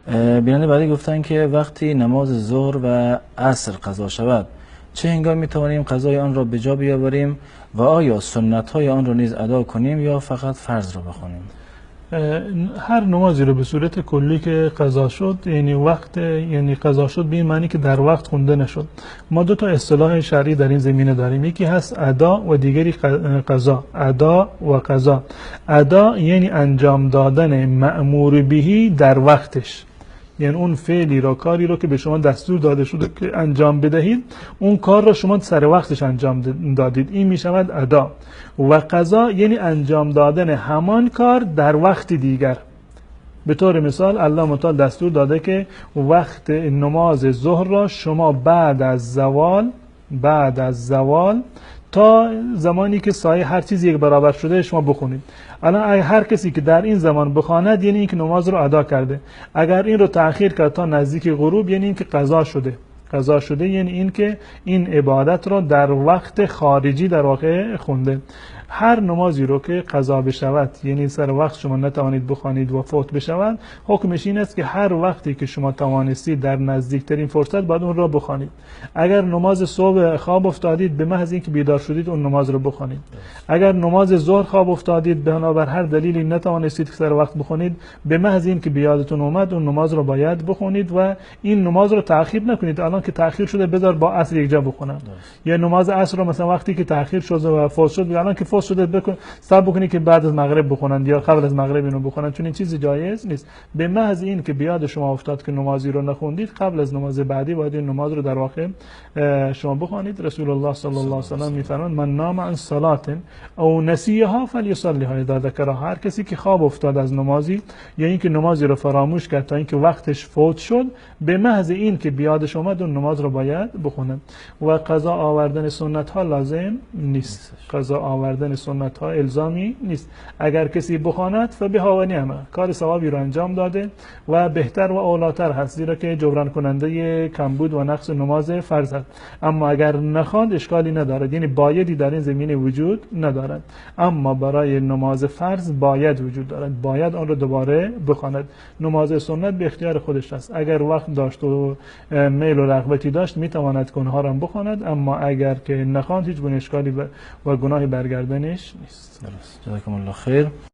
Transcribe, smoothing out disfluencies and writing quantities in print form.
بیننده بعدی گفتن که وقتی نماز ظهر و عصر قضا شود چه هنگام میتوانیم قضای آن را به جا بیاوریم و آیا سنت های آن را نیز ادا کنیم یا فقط فرض را بخوانیم؟ هر نمازی رو به صورت کلی که قضا شد، یعنی وقت، یعنی قضا شد به این معنی که در وقت خونده نشد. ما دو تا اصطلاح شرعی در این زمینه داریم، یکی هست ادا و دیگری قضا. ادا و قضا. ادا یعنی انجام دادن مأمور بهی در وقتش، یعنی اون فعلی را، کاری را که به شما دستور داده شده که انجام بدهید، اون کار را شما سر وقتش انجام دادید، این می شود ادا. و قضا یعنی انجام دادن همان کار در وقت دیگر. به طور مثال الله متعال دستور داده که وقت نماز ظهر را شما بعد از زوال تا زمانی که سایه هر چیزی یک برابر شده شما بخونید. الان هر کسی که در این زمان بخواند یعنی اینکه نماز رو ادا کرده. اگر این رو تأخیر کرد تا نزدیک غروب یعنی اینکه قضا شده. قضا شده یعنی اینکه این عبادت رو در وقت خارجی در واقع خونده. هر نمازی رو که قضا بشود، یعنی سر وقت شما نتوانید بخوانید و فوت بشود، حکمش این است که هر وقتی که شما توانستید در نزدیکترین فرصت باید اون را بخوانید. اگر نماز صبح خواب افتادید، به محض اینکه بیدار شدید اون نماز رو بخوانید. اگر نماز ظهر خواب افتادید، بنابر هر دلیلی نتوانستید که سر وقت بخونید، به محض اینکه بیادتون اومد اون نماز رو باید بخونید و این نماز رو تأخیر نکنید. الان که تأخیر شده بذار با عصر یک جا بخونم، یا نماز عصر رو مثلا وقتی که تأخیر شد و فوت شد، الان که فوت شده بکن صبر بکنی که بعد از مغرب بخونند یا قبل از مغرب اینو بخونند، چون این چیزی جایز نیست. به محض این که بیاد شما افتاد که نمازی رو نخوندید، قبل از نماز بعدی باید این نماز رو در واقع شما بخوانید. رسول الله صلی الله علیه و سلم میفرمایند من نام عن صلاة او نسیها فلیصلیها اذا ذکرها. هر کسی که خواب افتاد از نمازی یا اینکه نمازی رو فراموش کرد تا اینکه وقتش فوت شد، به محض این که بیادش اومد اون نماز رو باید بخونه. و قضا آوردن سنت ها لازم نیست، قضا آوردن سنت ها الزامی نیست. اگر کسی بخواند فبها و نعمه، کار ثوابی رو انجام داده و بهتر و اولاتر هست، زیرا که جبران کننده کمبود و نقص نماز فرض است. اما اگر نخواند اشکالی ندارد، یعنی بایدی در این زمینه وجود ندارد. اما برای نماز فرض باید وجود دارد، باید آن رو دوباره بخواند. نماز سنت به اختیار خودش است، اگر وقت داشت و میل و رغبتی داشت میتواند که اونها را بخواند، اما اگر که نخواند هیچ گونه اشکالی و گناهی برگردنش نیست. درست. جزاکم الله خیر.